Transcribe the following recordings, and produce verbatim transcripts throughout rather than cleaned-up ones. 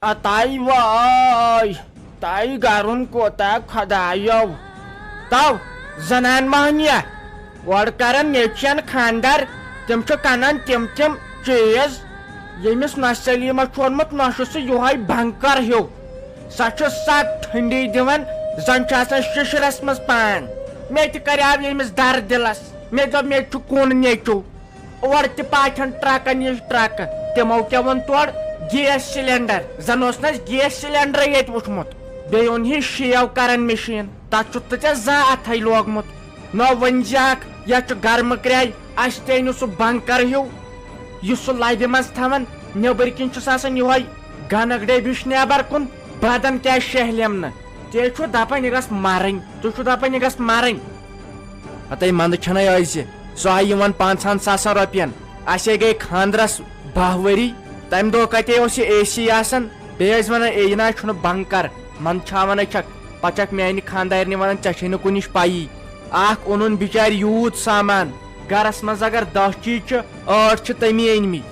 اتاے وٲے، تاے گرُن کوتاہ خۄدایو۔ تو زنان مہنیہ، اورٕ کرن نیچین خاندر، تِم چھِ کٕنان تِم تِم چیٖز، ییٚمِس نۄشہِ سلیمس چھُ اوٚنمُت نۄشہِ سُہ یِہوے بنکر ہیوٗ۔ سۄ چھِ سۄ ٹھنڈی دِوان، زن چھِ آسان شِشرس منٛز پان۔ مےٚ تہِ کریاو ییٚمِس درد دِلس، مےٚ دوٚپ، مےٚ تہِ چھُ کُن نیچو۔ اورٕ تہِ پاکھن ٹرکن یِج ٹرکہٕ۔ تِمو کیٛاہ ووٚن تورٕ؟ Gas cylinder. زن اوس نہٕ اَسہِ گیس سلینڈرے ییٚتہِ وُچھمُت۔ بیٚیہِ اوٚن یہِ شیو کرن مشیٖن۔ تتھ چھُتھ نہٕ ژےٚ زانٛہہ اتھے لوگمُت۔ نہ ؤنۍ زیکھ، یتھ چھُ گرمہٕ کرٛاے، اسہِ تہِ أنِو سُہ بنکر ہیوٗ، یُس سُہ لبہِ منٛز تھاوان، نیٚبٕرۍ کِنۍ چھُس آسان یِہوے گنک ڈیٚبۍ ہِش نیبر کُن، بدن کیٛازِ شیہلیم نہٕ؟ تُہۍ چھِو دپان یہِ گژھ مرٕنۍ، تُہۍ چھِو دپان یہِ گژھ مرٕنۍ۔ ہتے منٛدٕ چھنَے أزِ، سُہ آیہِ یِوان پانٛژہن ساسن رۄپین۔ اسے گٔے خاندرس باہ ؤری، تمہِ دۄہ کتے اوس یہِ اے سی آسان؟ بیٚیہِ ٲسۍ ونان، "اے، یہِ نہ چھُنہٕ بنکر، منٛدٕ چھاوان ہے چھکھ۔" پتہٕ چھکھ میانہِ خاندارنہِ ونان، "ژےٚ چھے نہٕ کُنِچ پَیی۔ اکھ اوٚنُن بچارِ یوٗت سامان، گرس منٛز اگر دَہ چیٖز چھِ، ٲٹھ چھِ تٔمی أنۍ مٕتۍ۔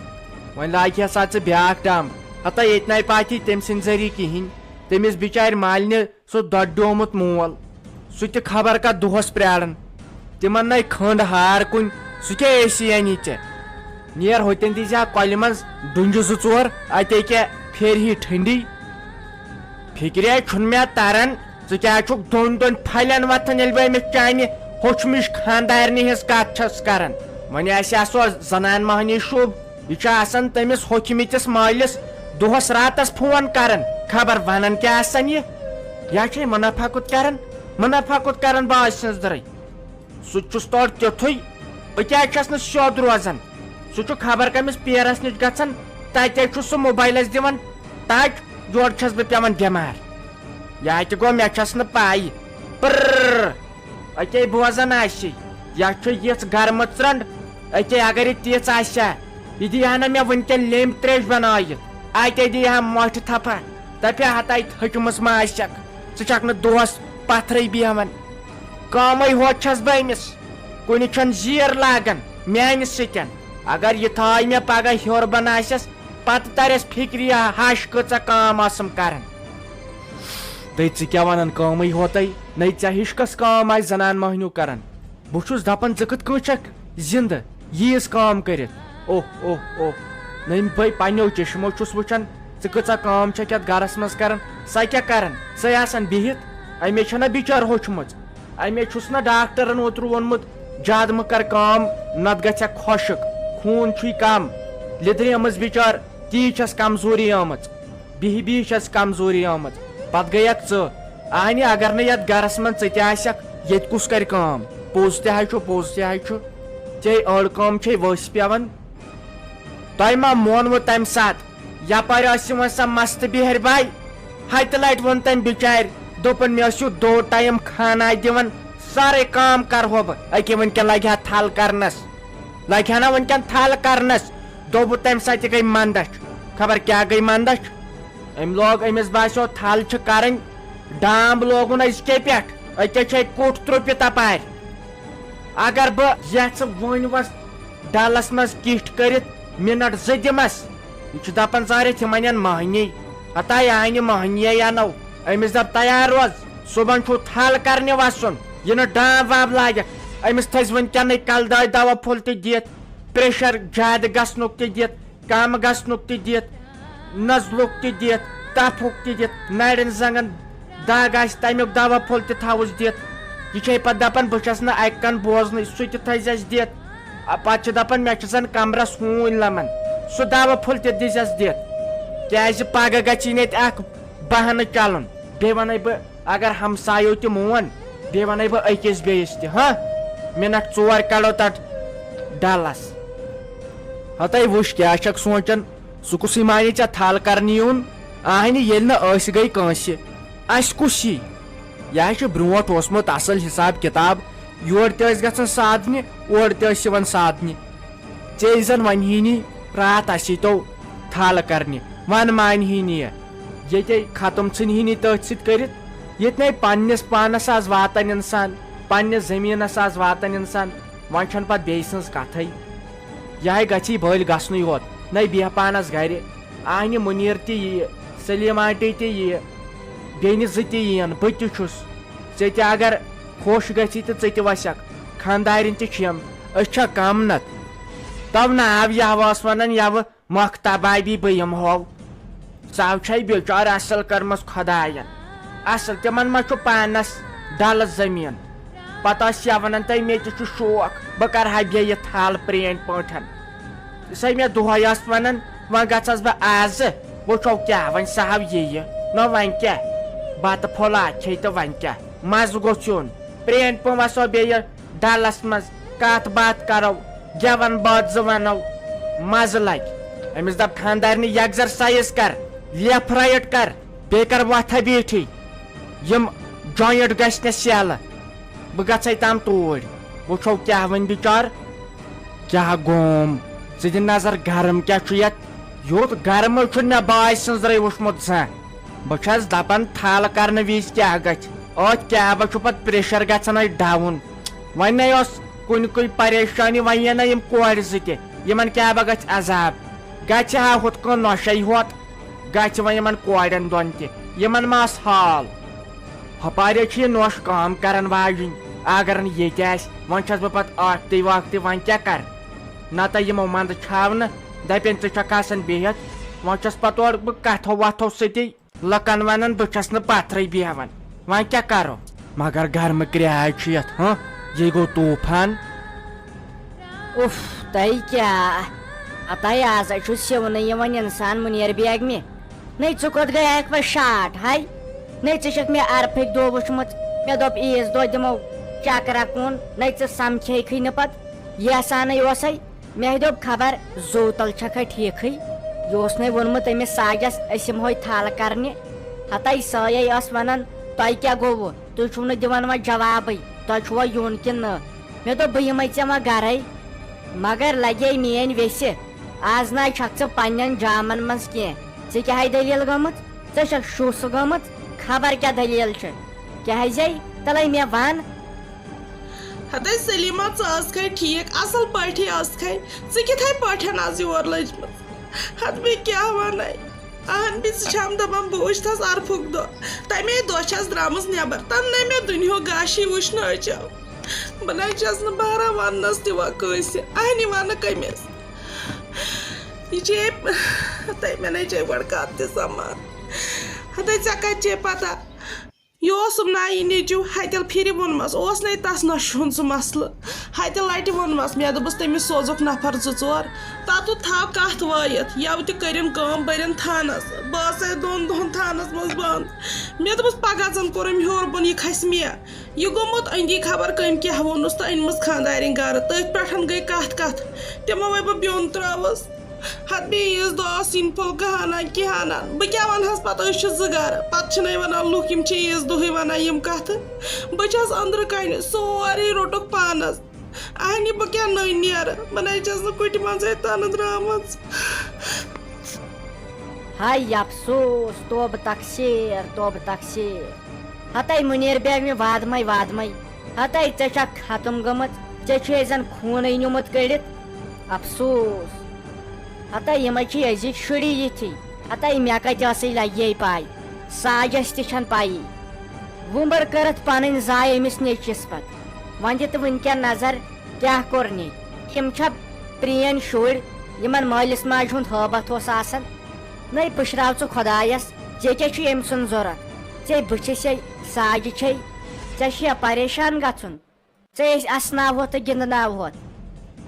وۄنۍ لاگہِ ہا سا ژٕ بیاکھ ڈام۔" ہتا ییٚتہِ نَے پاتی تٔمۍ سٕنٛدۍ ذٔریعہٕ کِہینۍ۔ تٔمِس بچارِ مالنہِ سُہ دۄدڈیومُت مول، سُہ تہِ خبر کتھ دۄہس پراران۔ تِمن نَے کھنٛڈ ہار کُنہِ، سُہ کیٛاہ اے سی اَنی ژےٚ؟ نیر ہوٚتٮ۪ن دِیٖزِ ہا کۄلہِ منٛز ڈُنجہِ زٕ ژور، اتے کیٛاہ پھیرِ ہی ٹھنڈی۔ فکرے چھُنہٕ مےٚ تران، ژٕ کیٛازِ چھُکھ دۄن دۄن پھلٮ۪ن وۄتھان، ییٚلہِ بہٕ أمِس چانہِ ہوٚچھمٕچ خانٛدارنہِ ہٕنٛز کتھ چھَس کران۔ وۄنۍ آسہِ ہا سۄ زنان مۄہنی شوٗب، یہِ چھُ آسان تٔمِس ہوٚکھمٕتِس مٲلِس دۄہس راتس فون کران، خبر ونان کیٛاہ آسان یہِ۔ یا چھے منافع کُت کران، منافع کُت کران باز سٕنٛز دٕرٕے۔ سُہ تہِ چھُس تورٕ تیُتھُے، بہٕ کیٛازِ چھَس نہٕ سیوٚد روزان؟ سُہ چھُ خبر کٔمِس پیرَس نِش گژھان، تَتہِ چھُ سُہ موبایلَس دِوان ٹچ، یورٕ چھَس بہٕ پٮ۪وان بٮ۪مار۔ یا تہِ گوٚو، مےٚ چھَس نہٕ پَے۔ پٕرر۔ أکے بوزان آسہِ، یَتھ چھُ یِژھ گرمہٕ ژرٛنٛڈ۔ أکے اگر یہِ تِژھ آسہِ ہا، یہِ دِیہِ ہا نہ مےٚ وٕنکٮ۪ن لیٚمبۍ ترٛیش بنٲیِتھ، اَتے دِیہِ ہا مۄٹھِ تھپھا۔ دَپہِ ہا، ہتاے تھٔچمٕژ ما آسٮ۪کھ، ژٕ چھَکھ نہٕ دۄہَس پتھرٕے بیٚہوان۔ کٲمٕے ہوت چھَس بہٕ أمِس، کُنہِ چھَنہٕ زیٖر لاگان میٛانہِ سۭتٮ۪ن۔ اگر یہِ تھایہِ مےٚ پگاہ ہیوٚر بۄن آسٮ۪س، پتہٕ ترٮ۪س فِکرِ، یہِ ہش کۭژاہ کٲم ٲسٕم کران۔ دٔے ژٕ کیٛاہ وَنان، کٲمٕے ہوتَے؟ نَے ژےٚ ہِش کۄس کٲم آسہِ زنان مۄہنیو کران؟ بہٕ چھُس دَپان، ژٕ کِتھ کٔنۍ چھَکھ زِندٕ ییٖژ کٲم کٔرِتھ؟ اوہ، اوہ، اوہ۔ نٔے بٔے پنٛنیو چشمو چھُس وٕچھان، ژٕ کۭژاہ کٲم چھَکھ یَتھ گَرَس منٛز کران۔ سۄ کیٛاہ کران؟ سۄے آسان بِہِتھ۔ أمِس چھَنہ بِچٲر ہوٚچھمٕژ۔ أمِس چھُس نہ ڈاکٹرَن اوترٕ ووٚنمُت، زیادٕ مہٕ کر کٲم، نَتہٕ گژھٮ۪کھ خۄشٕک، خوٗن چھُے کم۔ لیٚدریمٕژ بِچٲر، تی چھَس کمزوری آمٕژ۔ بِہِہ بِہِہ چھَس کمزوری آمٕژ۔ پتہٕ گٔیَکھ ژٕ۔ اہنہِ، اگر نہٕ یَتھ گَرَس منٛز ژٕ تہِ آسٮ۪کھ، ییٚتہِ کُس کَرِ کٲم؟ پوٚز تہِ حظ چھُ، پوٚز تہِ حظ چھُ۔ ژے أڑ کٲم چھے ؤسۍ پٮ۪وان۔ تۄہہِ ما مونوٕ تَمہِ ساتہٕ؟ یَپٲرۍ ٲس یِوان سۄ مَستہٕ بِہِر باے۔ ہَتہِ لَٹہِ ووٚن تٔمۍ بِچارِ، دوٚپُن، "مےٚ ٲسِو دو ٹایم کھانا دِوان، سٲرٕے کٲم کَرٕہو بہٕ۔ أکہِ وٕنکٮ۪ن لَگہِ ہا تھل کَرنَس، لَگہِ ہا نہ وٕنکٮ۪ن تھل کَرنَس؟" دوٚپُن، تَمہِ ساتہٕ تہِ گٔے مَندَچھ۔ خبر کیٛاہ گٔے مَندَچھ؟ أمۍ لوگ، أمِس باسیو تھل چھِ کرٕنۍ، ڈام لوگُن أزکے پٮ۪ٹھ، أکے چھے کُٹھ ترٛوپہِ تپارِ۔ اگر بہٕ یژھٕ وۄنۍ وس ڈلس منٛز کِٹھ کٔرِتھ منٹ زٕ دِمس، یہِ چھُ دپان زارِتھ یِم انن مٔہنی۔ ہتا یہِ انہِ مٔہنی انو، أمِس دپ تیار روز، صُبحن چھُو تھل کرنہِ وسُن، یہِ نہٕ ڈام وام لاگکھ۔ أمِس تھٲزِ وٕنکیٚنٕے کلہٕ دٲدۍ دوا پھوٚل تہِ دِتھ، پریشر زیادٕ گژھنُک تہِ دِتھ، کم گژھنُک تہِ دِتھ، نزلُک تہِ دِتھ، تپھُک تہِ دِتھ، نرٮ۪ن زنگن دگ آسہِ تمیُک دوا پھوٚل تہِ تھاوُس دِتھ۔ یہِ چھے پتہٕ دپان بہٕ چھس نہٕ اکہِ کن بوزنٕے، سُہ تہِ تھٲیزٮ۪س دِتھ۔ آ، پتہٕ چھِ دپان مےٚ چھِ زن کمرس ہوٗنۍ لمان، سُہ دوا پھوٚل تہِ دِزٮ۪س دِتھ۔ کیازِ پگاہ گژھِ یہِ ییٚتہِ اکھ بہانہٕ چلُن، بیٚیہِ ونَے بہٕ اگر ہمسایو تہِ مون، بیٚیہِ وَنَے بہٕ أکِس بیٚیِس تہِ، ہاں؟ مِنٹ ژور کَڑو تَتھ ڈَلَس۔ ہَتَے وٕچھ، کیٛاہ چھَکھ سونٛچان؟ سُہ کُسٕے مانہِ ژےٚ تھل کَرنہِ یُن؟ آہنہِ، ییٚلہِ نہٕ أسۍ گٔے کٲنٛسہِ، اَسہِ کُس یی؟ یہِ حظ چھُ برٛونٛٹھ اوسمُت اَصٕل حِساب کِتاب، یورٕ تہِ ٲسۍ گژھان سادنہِ، اورٕ تہِ ٲسۍ یِوان سادنہِ۔ ژے زن ونہی نی راتھ اسہِ ییتو تھل کرنہِ، ون مانہی نی، ییٚتے ختم ژھٕنہی نی تٔتھۍ سۭتۍ کٔرِتھ۔ ییٚتہِ نے پننِس پانس آز واتان انسان، پننِس زٔمیٖنس آز واتان انسان، وۄنۍ چھنہٕ پتہٕ بیٚیہِ سٕنٛز کتھٕے۔ یہے گژھی بٔلۍ گژھنُے ہوت، نے بیہہ پانس گرِ۔ آہنہِ منیٖر تہِ ییہِ، سلیمہ آنٹی تہِ یِیہِ، بیٚنہِ زٕ تہِ یِین، بہٕ تہِ چھُس۔ ژےٚ تہِ اگر خۄش گژھی تہٕ ژٕ تہِ وسکھ، خانٛدارِنۍ تہِ چھِ یِم، أسۍ چھا کم نتہٕ؟ تو ناو یہوہ ٲس ونان یوٕ مۄکھ تبابی بہٕ یِمہو۔ سۄ چھے بِچار اصل کٔرمٕژ خۄداین۔ اصل تِمن ما چھُ پانس ڈلس زٔمیٖن؟ پتہٕ ٲس سۄ ونان تہٕ مےٚ تہِ چھُ شوق بہٕ کرٕ ہا بیٚیہِ تھل پرٛٲنۍ پٲٹھۍ۔ سۄ مےٚ دۄہے ٲس ونان، وۄنۍ گژھس بہٕ آزٕ، وٕچھو کیٛاہ وۄنۍ سہو یِیہِ۔ نہ وۄنۍ کیٛاہ، بتہٕ پھوٚلہ کھیٚیہِ تہٕ وۄنۍ کیٛاہ؟ مزٕ گوٚژھ یُن۔ پرٛٲنۍ پٲٹھۍ وسو بیٚیہِ ڈلس منٛز، کتھ باتھ کرو، گٮ۪ون بٲتھ زٕ ونو، مزٕ لگہِ۔ أمِس دپ خانٛدارنہِ، یکزرسایز کر، لیفٹ رایٹ کر، بیٚیہِ کر وتھا بیٖٹھٕے۔ یِم جوینٹ گژھِ نہ سیلہٕ۔ بہٕ گژھے تام توٗرۍ، وٕچھو کیٛاہ وۄنۍ بِچار۔ کیٛاہ گوم؟ ژٕ دِ نظر گرم کیٛاہ چھُ یتھ۔ یُتھ گرمٕے چھُ مےٚ باے سٕنٛزرے وٕچھمُت زانٛہہ۔ بہٕ چھَس دپان تھل کرنہٕ وِزِ کیٛاہ گژھِ؟ أتھۍ کیبس چھُ پتہٕ پریشر گژھان اَسہِ ڈاوُن۔ وۄنۍ نے ٲس کُنہِ کُنہِ پریشانی، وۄنۍ یِن نہ یِم کورِ زٕ تہِ، یِمن کیبس گژھِ عذاب۔ گژھِ ہا ہُتھ کٔنۍ نۄشے ہوت، گژھِ وۄنۍ یِمن کورٮ۪ن دۄن تہِ، یِمن ما آسہٕ حال؟ ہۄپارے چھِ یہِ نۄش کٲم کرن واجِنۍ، اگر نہٕ ییٚتہِ آسہِ، وۄنۍ چھَس بہٕ پتہٕ آکھتٕے واکھتٕے، وۄنۍ کیٛاہ کرٕ؟ نتہٕ یِمو منٛدٕ چھاونہٕ، دپن ژٕ چھکھ آسان بِہِتھ، وۄنۍ چھَس پتہٕ اورٕ بہٕ کتھو وتھو سۭتی لُکن ونان بہٕ چھَس نہٕ پتھرٕے بیہوان، وۄنۍ کیٛاہ کرو؟ مگر گرمہٕ کرٛاے چھُ یتھ، ہاں، یہِ گوٚو طوفان۔ اُف، تۄہہِ کیٛاہ؟ ہتاے آز چھُ سِونہٕ یِوان انسان منیر بیگمہِ۔ نے ژٕ کوٚت گٔیکھ وۄنۍ شاٹ، ہاے؟ نے ژٕ چھکھ مےٚ عرفٕکۍ دۄہ وٕچھمُت۔ مےٚ دوٚپ عیٖذ دۄہ دِمو چکرا کُن، نے ژٕ سمکھیکھٕے نہٕ پتہٕ۔ ییٖژاہ نَے اوسَے، مےٚ دوٚپ خبر زوٗ تل چھکھا ٹھیٖکھٕے۔ یہِ اوس نے ووٚنمُت أمِس ساجس أسۍ یِمہوے تھل کرنہِ۔ ہتاے سۄے ٲس ونان، تۄہہِ کیٛاہ گوٚوٕ؟ تُہۍ چھِو نہٕ دِوان وۄنۍ جوابٕے، تۄہہِ چھُوا یُن کِنہٕ نہٕ؟ مےٚ دوٚپ، بہٕ یِمَے ژےٚ وۄنۍ گَرَے۔ مگر لَگے میٛٲنۍ ویٚسہِ، آز نہ چھَکھ ژٕ پنٛنٮ۪ن جامَن منٛز کینٛہہ۔ ژےٚ کیٛاہ ہَے دٔلیٖل گٔمٕژ؟ ژےٚ چھَکھ شُس گٔمٕژ؟ خبر کیٛاہ دٔلیٖل چھِ۔ کیٛازے؟ تَلَے مےٚ وَن۔ ہَتَے سلیٖما، ژٕ ٲسکھَے ٹھیٖک، اَصٕل پٲٹھی ٲسکھَے۔ ژٕ کِتھَے پٲٹھۍ آز یور لٔجمٕژ؟ ہَتہٕ مےٚ کیٛاہ وَنَے؟ اہن بی، ژٕ چھام دپان بہٕ وٕچھتھس عرفُک دۄہ۔ تمے دۄہ چھس درامٕژ نٮ۪بر، تنہٕ نے مےٚ دُنیہُک گاشی وٕچھنہٕ أچھو۔ بہٕ نَے چھس نہٕ بہران وننس تہِ وۄنۍ کٲنٛسہِ، اہنہِ ونہٕ کٔمِس؟ یہِ چھے، ہتے مےٚ نے چھے گۄڈٕ کتھ تہِ سمان۔ ہتے ژےٚ کتہِ چھے پتہ؟ یہِ اوسُم نا یہِ نیٚچو ہتٮ۪ل پھِرِ ووٚنمس، اوس نے تس نۄشہِ ہُنٛد سُہ مسلہٕ۔ ہتہِ لٹہِ ووٚنمس، مےٚ دوٚپُس تٔمِس سوزُکھ نفر زٕ ژور، تتُتھ تھاو کتھ وٲیِتھ، یوٕ تہِ کٔرِن کٲم بٔرِن تھانس۔ بہٕ ٲسے دۄن دۄہن تھانس منٛز بنٛد۔ مےٚ دوٚپُس، پگاہ زن کوٚرُم ہیوٚر بۄن، یہِ کھسہِ مےٚ۔ یہِ گوٚمُت أنٛدی خبر کٔمۍ کیٛاہ ووٚنُس تہٕ أنۍمٕژ خانٛدارِنۍ گرٕ۔ تٔتھۍ پٮ۪ٹھ گٔے کتھ کتھ، تِمو وے بہٕ بیوٚن ترٲوٕس۔ ہتہٕ بیٚیہِ عیٖذ دۄہ ٲس یِنہٕ پھُلکہٕ ہنا کینٛہہ ہنا۔ بہٕ کیٛاہ وَنہَس پَتہٕ، أسۍ چھِ زٕ گَرٕ۔ پَتہٕ چھِنَے وَنان لُکھ، یِم چھِ عیٖذ دۄہٕے وَنان یِم کَتھٕ۔ بہٕ چھَس أنٛدرٕ کَنہِ، سورُے روٚٹُکھ پانَس۔ اَہنہِ، بہٕ کیٛاہ نٔنۍ نیرٕ؟ بہٕ نَے چھَس نہٕ کُٹھِ منٛزَے تَنہٕ درٛامٕژ۔ ہاے افسوس، توبہٕ تقصیر، توبہٕ تقصیر۔ ہتے منیر بیگمہِ وادمے وادمے۔ ہتے ژےٚ چھکھ ختم گٔمٕژ، ژےٚ چھُے زن خوٗنٕے نیوٗمُت کٔڑِتھ۔ افسوس۔ ہتے یِمے چھِ أزِکۍ شُری یِتھی۔ ہتے مےٚ کتہِ ٲسٕے لگے پاے، ساجس تہِ چھنہٕ پایی۔ وُمبر کٔرٕتھ پنٕنۍ زاے أمِس نیٚچوِس پتہٕ۔ وۄنۍ دِ تہٕ وٕنکٮ۪ن نظر کیٛاہ کوٚرنی۔ یِم چھا پرٛٲنۍ شُرۍ، یِمن مٲلِس ماجہِ ہُنٛد ہٲبتھ اوس آسان؟ نٔے پُشراو ژٕ خۄدایس، ژےٚ کیٛاہ چھُے أمۍ سُنٛد ضوٚرتھ؟ ژےٚ بٕتھِس ہے ساجہِ چھے، ژےٚ چھُیا پریشان گژھُن؟ ژےٚ أسۍ اسناوہوتھ تہٕ گِنٛدناوہوتھ۔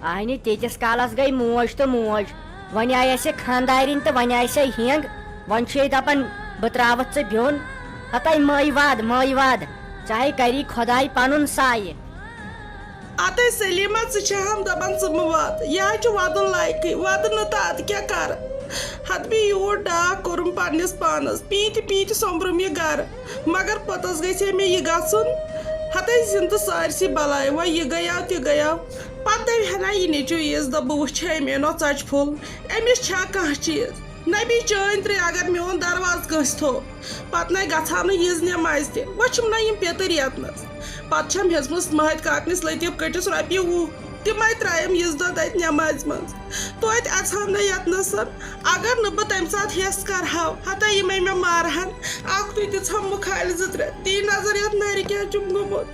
اہنہِ، تیٖتِس کالس گٔے موج تہٕ موج، وۄنۍ آیہِ اسہِ خانٛدارِنۍ تہٕ وۄنۍ آیہِ سۄے ہینٛگ۔ وۄنۍ چھُ یہِ دپان، بہٕ ترٛاوتھ ژٕ بیوٚن۔ ہتے مٲے واد، مٲے واد، ژےٚ ہے کری خۄداے پنُن سایہِ۔ اتے سلیمہ، ژٕ چھے ہم دپان ژٕ مہٕ وات، یہِ حظ چھُ ودُن لایقٕے، ودٕ نہٕ تہٕ ادٕ کیٛاہ کرٕ؟ ہتہٕ بیٚیہِ یوٗت ڈاکھ کوٚرُم پننِس پانس، پیٖنتہِ پیٖنتہِ سوٚمبرُم یہِ گرٕ، مگر پوٚتُس گژھِ ہے مےٚ یہِ گژھُن۔ ہتے زِندٕ سٲرسٕے بلاے، وۄنۍ یہِ گٔیاو تہِ گٔیاو۔ پتہٕ دَوِ ہنا یہِ نیٚچو عیٖذ دۄہ، بہٕ وٕچھِ ہے أمۍ ژۄچہِ پھوٚل، أمِس چھا کانٛہہ چیٖز؟ نبی چٲنۍ ترٛے اگر میون دروازٕ کٲنٛسہِ تھوٚو، پتہٕ نَے گژھان نہٕ یِژ نٮ۪مازِ تہِ۔ وۄنۍ چھِم نہ یِم پیٚتٕرۍ یَتنَس۔ پتہٕ چھَم ہیٚژمٕژ مٲہِد کاکنِس لطیف کٔٹِس رۄپیہِ وُہ۔ تِمے ترٛایَم یِژ دۄہ تَتہِ نٮ۪مازِ منٛز۔ توتہِ اَژہَم نہ یَتنَسَن۔ اگر نہٕ بہٕ تَمہِ ساتہٕ ہٮ۪س کَرٕہاو، ہتا یِمے مےٚ مارہَن۔ اَکھ تُہۍ دِژہَم مُکھالہِ زٕ ترٛےٚ۔ تی نظر یَتھ نَرِ کیٛاہ چھُم گوٚمُت۔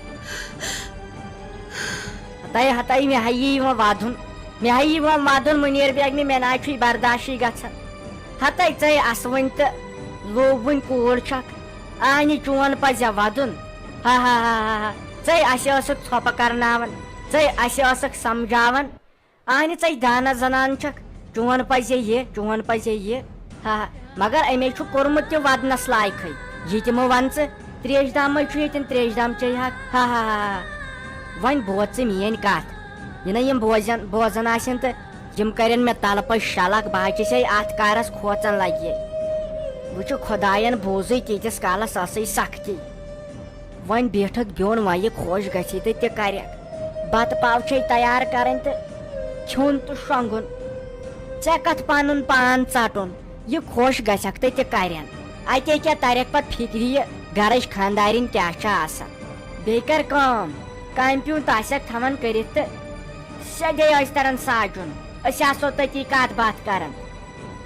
ہتاے ہتاے، مےٚ ہا یی یِوان وَدُن۔ مےٚ ہا یی یِوان وَدُن، مُنیٖر بیگمہِ، مےٚ نہ حظ چھُے برداشٕے گژھان۔ ہتاے ژے اَسوٕنۍ تہٕ لوٗبوٕنۍ کوٗر چھکھ۔ اہنہِ چون پزیا وَدُن۔ ہا ہا ہا ہا ہا۔ ژے اَسہِ ٲسٕکھ ژھۄپہٕ کرناوان، ژے اَسہِ ٲسٕکھ سمجھاوان۔ اہنہِ ژے دانا زنان چھکھ، چون پزے یہِ، چون پزے یہِ۔ ہا ہا۔ مگر أمے چھُ کوٚرمُت تہِ ودنس لایقٕے۔ یہِ تہِ مہٕ ون ژٕ، تریش دام مے چھُ ییٚتٮ۪ن، تریش دام چے ہاکھ۔ ہا ہا ہا ہا۔ وۄنۍ بوز ژٕ میٲنۍ کتھ۔ یہِ نہ یِم بوزن، بوزان آسن تہٕ یِم کرن مےٚ تلہٕ پٔتۍ شلکھ۔ بہٕ ہا چھسے اتھ کارس کھوژان لگہِ۔ وٕچھِ خۄداین بوٗزٕے تیٖتِس کالس ٲسٕے سختی۔ وۄنۍ بیٹھکھ بیوٚن، وۄنۍ یہِ خۄش گژھی تہٕ تہِ کرٮ۪کھ۔ بتہٕ پاو چھے تیار کرٕنۍ تہٕ کھیوٚن تہٕ شۄنٛگُن۔ ژےٚ کتھ پنُن پان ژٹُن؟ یہِ خۄش گژھکھ تہٕ تہِ کرٮ۪ن۔ اتے کیٛاہ ترٮ۪کھ پتہٕ فکرِ یہِ گرٕچ خانٛدارِنۍ کیٛاہ چھےٚ آسان۔ بیٚیہِ کر کٲم، کامہِ پیوٗنٛت آسٮ۪کھ تھاوان کٔرِتھ تہٕ سیٚدے ٲسۍ تران ساجُن۔ أسۍ آسو تٔتی کتھ باتھ کران۔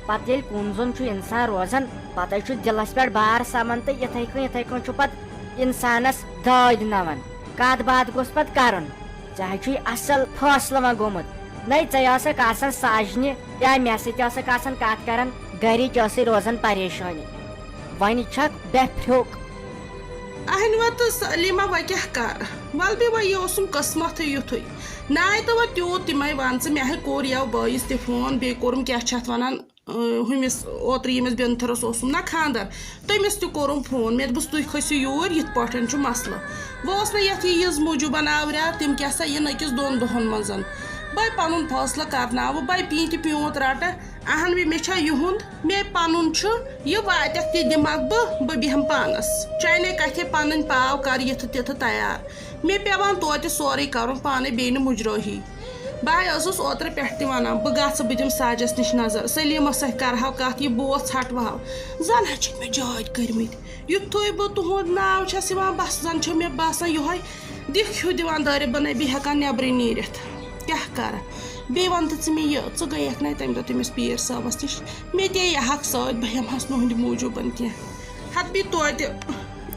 پتہٕ ییٚلہِ کُن زوٚن چھُ انسان روزان، پتے چھُ دِلس پٮ۪ٹھ بار سمان تہٕ یِتھے کٔنۍ یِتھے کٔنۍ چھُ پتہٕ انسانس دٲدۍ نوان۔ کتھ باتھ گوٚژھ پتہٕ کرُن۔ ژےٚ حظ چھُے اصل فٲصلہٕ وۄنۍ گوٚمُت۔ نَے ژے ٲسکھ آسان ساجنہِ یا مےٚ سۭتۍ ٲسکھ آسان کتھ کران، گرِچ ٲسٕے روزان پریشٲنی۔ وۄنۍ چھکھ بے پھرٛوک۔ اہنہِ وۄنۍ تہٕ سلیمہ وۄنۍ کیٛاہ کر؟ ول بیٚیہِ وۄنۍ یہِ اوسُم قسمتھٕے یُتھُے۔ ناے تہٕ وۄنۍ تیوٗت تِمے ون ژٕ، مےٚ ہے کوٚر یَو بٲیِس تہِ فون، بیٚیہِ کوٚرُم کیٛاہ چھِ اَتھ وَنان، اۭں، ہُمِس اوترٕ ییٚمِس بیٚنتھٕرس اوسُم نہ خانٛدر، تٔمِس تہِ کوٚرُم فون۔ مےٚ دوٚپُس، "تُہۍ کھٔسِو یوٗرۍ، یِتھ پٲٹھۍ چھُ مسلہٕ۔" وۄنۍ اوس نہٕ یَتھ یہِ یِژھ موٗجوٗبن آوریا، تِم کیٛاہ سا یِن أکِس دۄن دۄہن منٛز۔ بَے پنُن فٲصلہٕ کرناوٕ، بَے پیٖنتہِ پیوٗنٛت رٹہٕ۔ اہن وِ، مےٚ چھا یِہُنٛد؟ مےٚ پنُن چھُ، یہِ واتٮ۪کھ تہِ دِمکھ بہٕ، بہٕ بیٚہمہٕ پانس۔ چانے کتھے پنٕنۍ پاو کر یِتھٕ تِتھٕ تیار۔ مےٚ پٮ۪وان توتہِ سورُے کرُن پانے، بیٚیہِ نہٕ مُجرٲہی۔ بہٕ ہاے ٲسٕس اوترٕ پٮ۪ٹھ تہِ ونان، بہٕ گژھٕ، بہٕ دِمہٕ ساجس نِش نظر، سلیمس سۭتۍ کرہاو کتھ، یہِ بوتھ ژھٹہٕ واو۔ زن ہا چھِکھ مےٚ جٲدۍ کٔرمٕتۍ۔ یُتھُے بہٕ تُہُنٛد ناو چھَس یِوان، بس زن چھِ مےٚ باسان یِہوے دِکھ ہیوٗ دِوان دٲرِتھ، بہٕ نے بہٕ ہٮ۪کان نٮ۪برٕے نیٖرِتھ۔ کیٛاہ کرٕ؟ بیٚیہِ وَن تہٕ ژٕ مےٚ یہِ، ژٕ گٔیَکھ نَے تَمہِ دۄہ تٔمِس پیٖر صٲبَس نِش؟ مےٚ تہِ یی حق سۭتۍ، بہٕ ہٮ۪مہٕ ہَس تُہٕنٛدِ موٗجوٗبَن کینٛہہ۔ ہَتہٕ بیٚیہِ توتہِ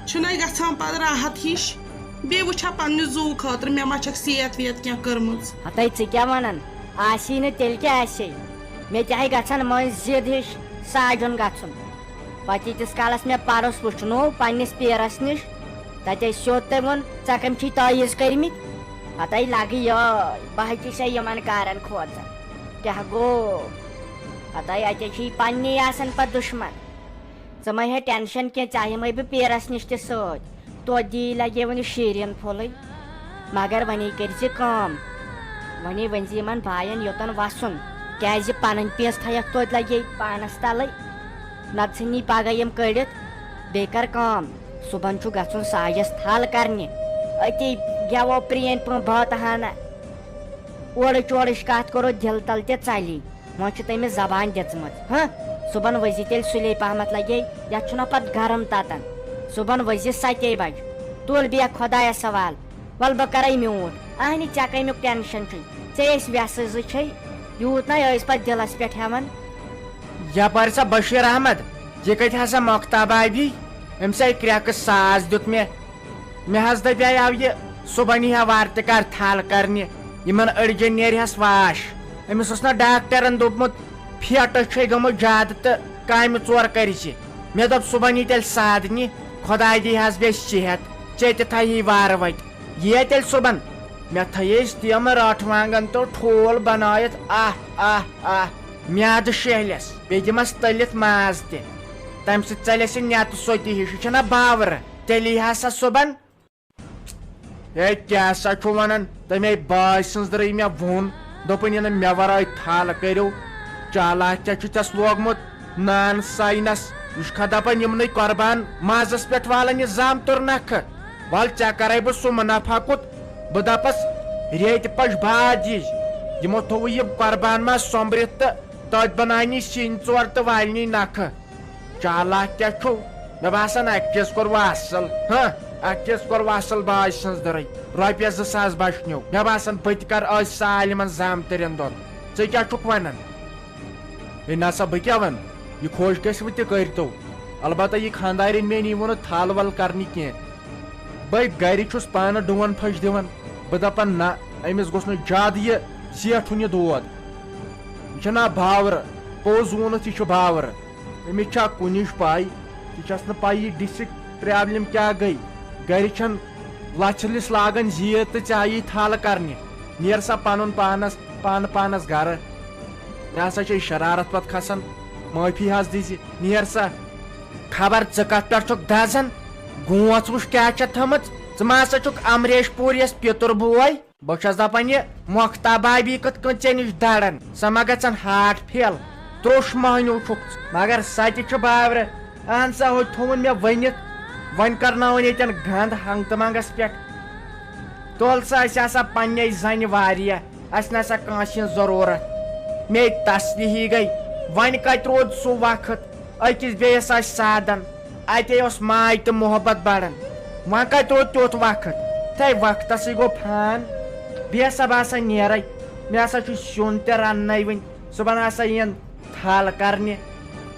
چھُنَے گژھان پَتہٕ راحت ہِش۔ بیٚیہِ وٕچھِ ہا پنٛنہِ زُوٕ خٲطرٕ مےٚ ما چھَکھ صحت ویت کینٛہہ کٔرمٕژ۔ ہَتَے ژٕ کیٛاہ وَنان؟ آسی نہٕ تیٚلہِ کیٛاہ آسہِ ہے؟ مےٚ تہِ ہَے گژھان مٔنٛزۍ ضِد ہِش ساجُن گژھُن۔ پتہٕ ییٖتِس کالس مےٚ پرُس وُچھنوو پننِس پیرس نِش، تتہِ ٲسۍ سیوٚد تٔمۍ ووٚن، "ژےٚ کٔمۍ چھِی تعویٖذ کٔرمٕتۍ؟" ہتے لگہٕ یٲے، بہٕ ہَے چھُسے یِمن کارن کھوژان۔ کیٛاہ گوٚو؟ ہتے اتے چھِی پننی آسان پتہٕ دُشمن۔ ژٕ مہ ہے ٹینشن کینٛہہ، ژےٚ یِمے بہٕ پیرس نِش تہِ سۭتۍ۔ توتہِ دی لگے وۄنۍ شیٖرِن پھوٚلٕے۔ مگر وۄنی کٔرۍ زِ کٲم، وۄنی ؤنۍ زِ یِمن باین یوٚتن وسُن، کیازِ پنٕنۍ پیٖنٛژ تھایکھ توتہِ لگے پانس تلٕے۔ نتہٕ ژھٕنی پگاہ یِم کٔڑِتھ۔ بیٚیہِ کر کٲم، صُبحن چھُ گژھُن ساجس تھل کرنہِ۔ أتی گٮ۪وو پرٛٲنۍ پٲٹھۍ بٲتہٕ ہنا۔ اورٕچ اورٕچ کتھ کرو دِل تل تہِ ژلی۔ وۄنۍ چھِ تٔمِس زبان دِژمٕژ۔ ہہ؟ صُبحن ؤزِ تیٚلہِ سُلے پہمتھ لگے، یتھ چھُنہ پتہٕ گرم تتان۔ صُبحن ؤزِ ستے بجہِ۔ تُل بیٚہہ خۄدایس حوال۔ ول بہٕ کرے میوٗٹھ۔ اہنہِ ژےٚ کمیُک ٹینشن چھُے؟ ژےٚ ٲسۍ وٮ۪سہٕ زٕ چھے، یوٗت نہ ٲسۍ پتہٕ دِلس پٮ۪ٹھ ہٮ۪وان۔ یپٲرۍ سا بشیر احمد، یہِ کتہِ ہسا مۄختاب آبی؟ أمۍ سا کرٛٮ۪کہٕ ساز دیُت مےٚ۔ مےٚ حظ دپیاو یہِ صُبحن یی ہا وارٕ تہِ کر تھل کرنہِ، یِمن أڈجن نیرِ ہس واش۔ أمِس اوس نہ ڈاکٹرن دوٚپمُت پھیٹہٕ چھے گٔمٕژ زیادٕ تہٕ کامہِ ژور کرِ زِ۔ مےٚ دوٚپ صُبحن یی تیٚلہِ سادنہِ، خۄداے دی ہس بیٚیہِ صحت، ژےٚ تہِ تھایہِ وارٕ وتہِ۔ یی تیٚلہِ صُبحن۔ مےٚ تھٲیِس تِم رٹھ وانگن تہٕ ٹھوٗل بنٲیِتھ، آہ آہ آہ، میادٕ شیہلس، بیٚیہِ دِمس تٔلِتھ ماز تہِ۔ تمہِ سۭتۍ ژلٮ۪س یہِ نٮ۪تہٕ سوٚتہِ ہِش، یہِ چھنہ باورٕ۔ تیٚلہِ یی ہا سا صُبحن۔ ہے، کیٛاہ سا چھُ ونان؟ تمے باے سٕنٛز درٕے مےٚ ووٚن، دوٚپُن، "یہِ نہٕ مےٚ ورٲے تھل کٔرِو۔" چالاک کیٛاہ چھُ ژےٚ لوگمُت نان ساینس؟ یہِ چھُکھا دپان یِمنٕے قۄربان مازس پٮ۪ٹھ والان یہِ زامتُر نکھٕ؟ ول، ژےٚ کرے بہٕ سُہ منافع کوٚت؟ بہٕ دپس، ریتہِ پٔچ بعد یی۔ یِمو تھوٚوُے یہِ قۄربان ماز سۄمبرِتھ تہٕ تٔتھۍ بناونی سِنۍ ژور تہٕ والنی نکھٕ۔ چالاک کیٛاہ چھُو؟ مےٚ باسان، اَکہِ چیٖز کوٚروٕ اَصٕل۔ ہہ، اکھ چیٖز کوٚر وصل باج سٕنٛز دٔرٕے، رۄپیس زٕ ساس بچنیو۔ مےٚ باسان، بہٕ تہِ کر أتھۍ سالمن زامتٕرین دۄن۔ ژٕ کیٛاہ چھُکھ ونان؟ ہے نسا، بہٕ کیٛاہ ونہٕ؟ یہِ خۄش گژھِ وٕ تہِ کٔرۍتو۔ البتہ یہِ خانٛدارِنۍ میٛٲنۍ یی ووٚنُکھ تھل ول کرنہِ کینٛہہ۔ بہٕ گرِ چھُس پانہٕ ڈوٗن پھٔش دِوان۔ بہٕ دپان، نہ، أمِس گوٚژھ نہٕ زیادٕ یہِ زیٹھُن یہِ دود۔ یہِ چھُ نا باورٕ، پوٚز ووٚنُتھ، یہِ چھُ باورٕ۔ أمِس چھا کُنِچ پَے؟ یہِ چھَس نہٕ پَیی ڈِسِک پرٛابلِم کیٛاہ گٔے۔ گَرِ چھَن لَژھِ لِس لاگان زیٖر تہٕ ژےٚ آیی تھل کَرنہِ۔ نیر سا پَنُن پانَس، پانہٕ پانَس گَرٕ۔ مےٚ ہسا چھے شرارت پَتہٕ کھسان، معٲفی حظ دِزِ۔ نیر سا۔ خبر ژٕ کَتھ پٮ۪ٹھ چھُکھ دَزان؟ گونٛژھ وٕچھ کیٛاہ چھےٚ تھٲمٕژ۔ ژٕ ما ہسا چھُکھ امریش پوٗریَس پِتُر بوے؟ بہٕ چھَس دَپان، یہِ مۄختابابی کِتھ کٔنۍ ژےٚ نِش دَران؟ سۄ ما گژھن ہارٹ فیل؟ تروٚش مۄہنیو چھُکھ ژٕ۔ مگر سۄ تہِ چھِ باورٕ۔ اہن سا، ہُہ تھوٚوُن مےٚ ؤنِتھ، وۄنۍ کرناوُن ییٚتٮ۪ن گنٛد ہنٛگ تہٕ منٛگس پٮ۪ٹھ۔ تُل سا، أسۍ آسہٕ پننے زنہِ واریاہ، اَسہِ نہ سا کٲنٛسہِ ہٕنٛز ضروٗرت۔ مے تسلی ہی گٔے۔ وۄنۍ کتہِ روٗد سُہ وقت؟ أکِس بیٚیِس آسہِ سادن، اتے اوس ماے تہٕ محبت بڑان۔ وۄنۍ کتہِ روٗد تیُتھ وقت؟ تھے وقتسٕے گوٚو فان۔ بیٚیہِ ہسا بہٕ ہسا نیرے، مےٚ ہسا چھُ سیُن تہِ رننَے وٕنۍ۔ صُبحن ہسا یِن تھل کرنہِ۔